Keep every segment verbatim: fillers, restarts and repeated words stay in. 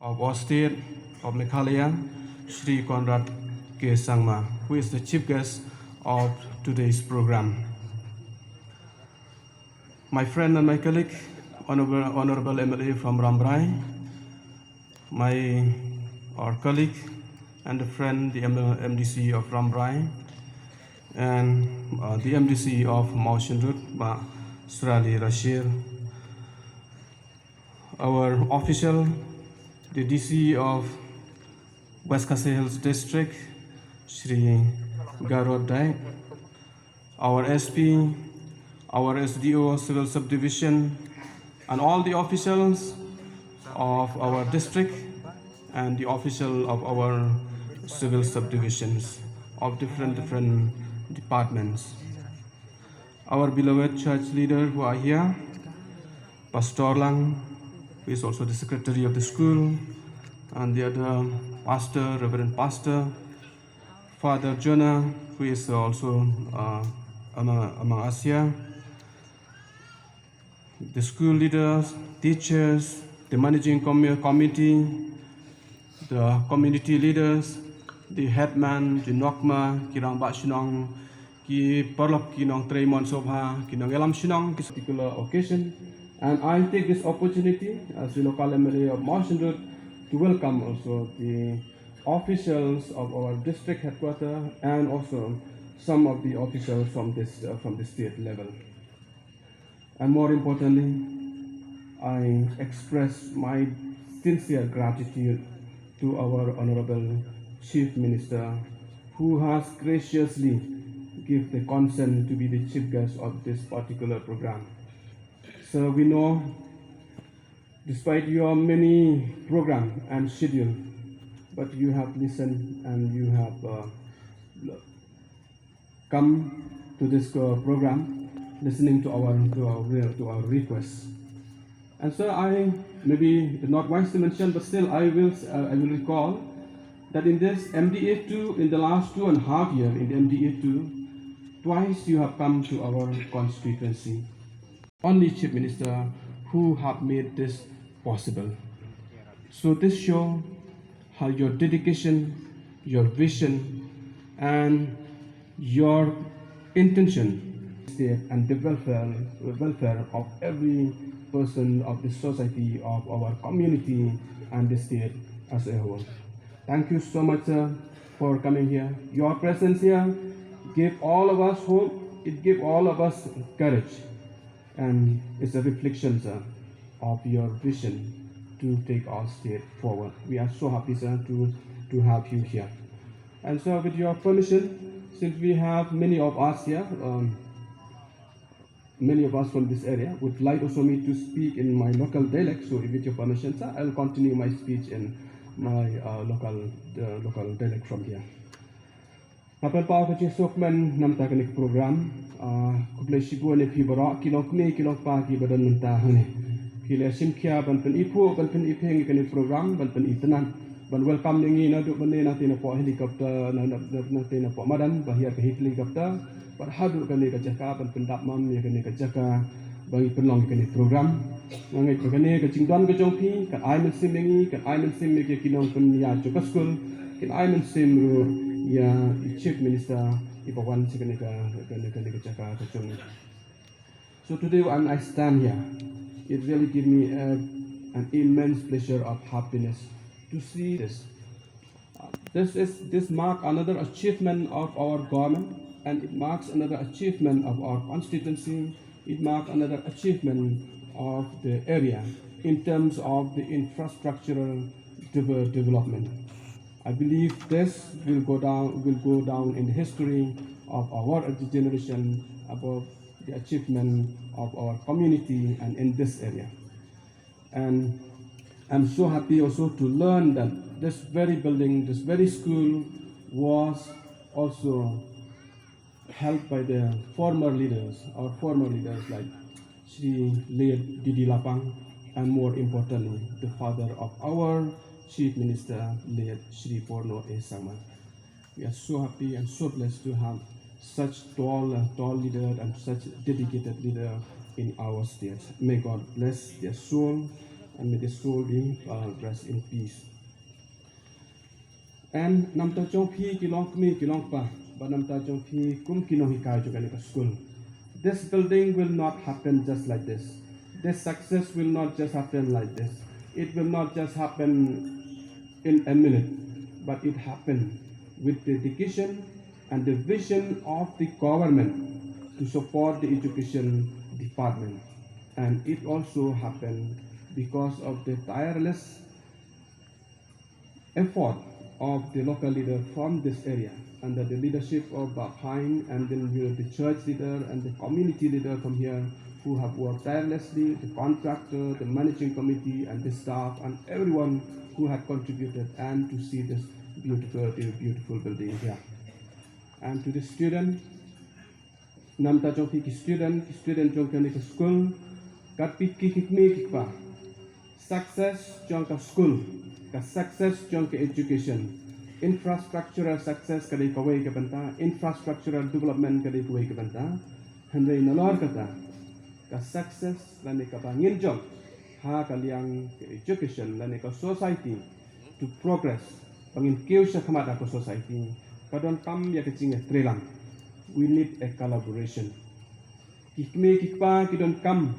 of our state of Meghalaya, Shri Conrad K Sangma, who is the chief guest of today's program. My friend and my colleague, Honorable, Honorable M L A from Rambrai, my, our colleague and a friend, the M- M D C of Rambrai, and uh, the M D C of Mawshynrut, Bah Srali Rashir, our official, the D C of West Khasi Hills District, Shri Garod Dai, our S P, our S D O Civil Subdivision, and all the officials of our district and the official of our civil subdivisions of different different departments. Our beloved church leader who are here, Pastor Lang, who is also the secretary of the school, and the other pastor, Reverend Pastor, Father Jonah, who is also uh, among, among us here, the school leaders, teachers, the managing commi- committee, the community leaders, the headman, the nokma, ki rangbah shnong, ki paralok, ki nongtrei mon sobha, ki nongïalam shnong, ki particular occasion. And I take this opportunity as the local M L A of Mawshynrut to welcome also the officials of our district headquarter and also some of the officials from this uh, from the state level. And more importantly, I express my sincere gratitude to our Honorable Chief Minister, who has graciously given the consent to be the chief guest of this particular program. So we know, despite your many program and schedule, but you have listened and you have uh, come to this uh, program, listening to our to our to our requests. And so I maybe not wise to mention, but still I will uh, I will recall that in this M D A two, in the last two and a half year in the M D A two, twice you have come to our constituency. Only Chief Minister who have made this possible. So this show how your dedication, your vision, and your intention state and the welfare, welfare of every person of the society, of our community, and the state as a whole. Thank you so much, sir, for coming here. Your presence here give all of us hope. It give all of us courage, and it's a reflection, sir, of your vision to take our state forward. We are so happy, sir, to, to have you here. And so, with your permission, since we have many of us here, um, many of us from this area, would like also me to speak in my local dialect. So, with your permission, sir, I'll continue my speech in my uh, local uh, local dialect from here. Nga pynpaw ka jingsuk men namta kane ka program. Ah, khublei shibun ïa phi baroh ki longkmie ki longkpa ki ba don mynta hangne. Phi la shim khia ban pyniphuh ban pyniphieng ïa kane ka program ban pynitynnad ban welcome ïa ngi naduh mynne na te na poh helicopter na na na te na poh madan ba hiar ka helicopter. Bad haduh kane ka jaka ban pyndap mam ïa kane ka jaka ba ngi pynlong ïa kane ka program. Nga ngeit ba kane ka jingdon ka jong phi kan ai mynsiem ïa ngi, kan ai mynsiem ïa ki nongpynïaid jong ka skul, kan ai mynsiem ruh ïa i Chief Minister i ba wan sha kane ka kane kane ka jaka ka jong ngi. So today when I stand here, it really give me a, an immense pleasure of happiness to see this. This is this mark another achievement of our government, and it marks another achievement of our constituency. It marks another achievement of the area in terms of the infrastructural development. I believe this will go down will go down in the history of our generation about the achievement of our community and in this area. And I'm so happy also to learn that this very building, this very school was also held by the former leaders, our former leaders like Shri late D D Lapang, and more importantly, the father of our Chief Minister, late Shri Porno A Sangma. We are so happy and so blessed to have such tall, uh, tall leader and such dedicated leader in our state. May God bless their soul And may the soul be, uh, rest in peace. And na bynta jong phi ki long kmie ki long kpa, bad na bynta jong phi kum ki nonghikai jong kane ka skul, this building will not happen just like this. This success will not just happen like this. It will not just happen in a minute, but it happened with dedication and the vision of the government to support the education department. And it also happened because of the tireless effort of the local leader from this area, under the leadership of Bah Pine, and then, you know, the church leader and the community leader from here, who have worked tirelessly, the contractor, the managing committee, and the staff, and everyone who had contributed, and to see this beautiful, beautiful building here. And to the student, na bynta jong phi ki student, ki student jong kane ka skul, kat phi ki, ki kmie ki kpa, success jong ka skul, ka success jong ka education, infrastructural success ka dei kawei ka bynta, infrastructural development ka dei kawei ka bynta. Hynrei nalor kata, ka success lane kaba ngin jop ha ka liang ka education lane ka society to progress, ba ngin kiew sha khmat ha ka society, ka donkam ïa ka jingïatreilang. We need a collaboration. Ki kmie ki kpa ki donkam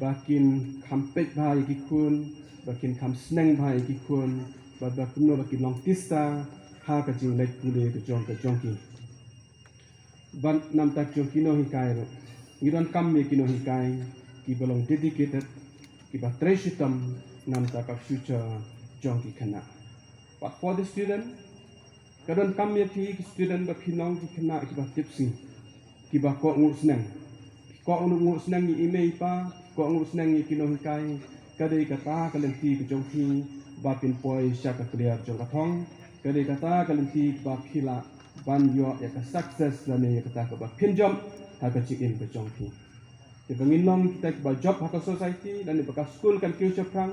ba kin kham peit bha ïa ki khun, ba kin kham sneng bha ïa ki khun, bad ba kumno ba kin long tista ha ka jingleit pule ka jong ka jong ki. Bad na bynta jong ki nonghikai ruh, ngi donkam ïa ki nonghikai kiba long dedicated, kiba trei shitom na bynta ka future jong ki khynnah. But for the student, ka donkam ïa phi ki student ba phin long ki khynnah kiba tipsngi, kiba kohnguh sneng. Ki kohnguh sneng ïa i mei i pa, ki kohnguh sneng ïa ki nonghikai. Ka dei kata ka lynti ka jong phi ba phin poi sha ka kliar jong ka thong. Ka dei kata ka lynti ba phi lah ban ïoh ïa ka success lane ïa kata kaba phin jop ha ka jingim ka jong phi. Te ba ngin long kita kiba jop ha ka society lane ba ka skul kan kiew shaphrang.